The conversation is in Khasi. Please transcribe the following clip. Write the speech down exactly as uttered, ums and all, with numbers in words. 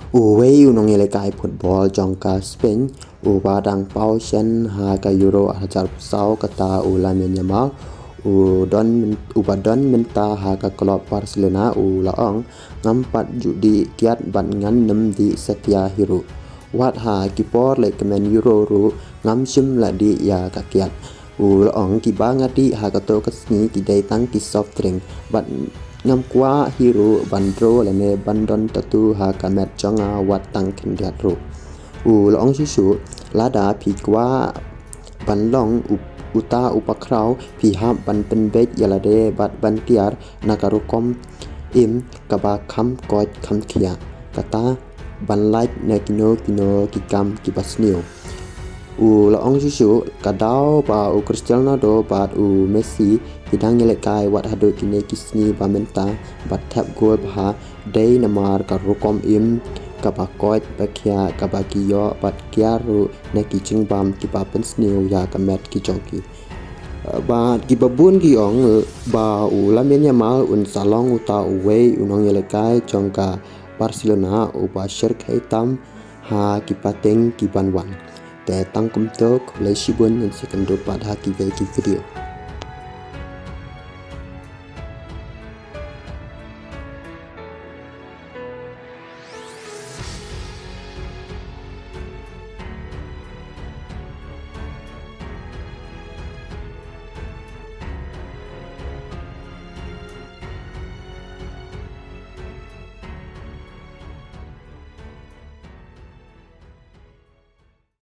Uwei u nongïalehkai football jong ka Spain, uba dang paw shen ha ka Euro ar hajar arphew saw, kata u Lamine Yamal, u don myn-, uba don mynta ha ka club Barcelona, u la ong, ngam pat ju dih kiad bad ngan nym dih satia hi ruh. Wat ha ki por lehkmen Euro ruh ngam shym la dih ïa ka kiad. U la ong, kiba nga dih ha kato ka sngi ki dei tang ki soft drink bad ngam kwah hi ruh ban draw lane ban don tattoo ha ka met jong nga wat tang khyndiat ruh. U la ong shuh shuh, lada phi kwah ban long u-, uta u pakraw, phi hap ban pynbeit ïa lade bad ban tiar na ka rukom im kaba kham koit kham khiah, kata ban lait na kino kino ki kam kiba sniew. U la ong shuh shuh, ka daw ba u Cristiano Ronaldo bad u Messi ki dang ïalehkai wat haduh kine ki sngi ba mynta bad thep gol bha, dei namar ka rukom im kaba koit ba khiah kaba ki ïoh bad kiar ruh na ki jingbam kiba pynsniew ïa ka met ki jong ki. Bad kiba bun ki ong ba u Lamine Yamal un sa long uta uwei u nongïalehkai jong ka Barcelona uba shyrkhei tam ha ki pateng ki ban wan. Te tang kumto, khublei shibun, ngin sa ïakynduh pat ha kiwei ki video.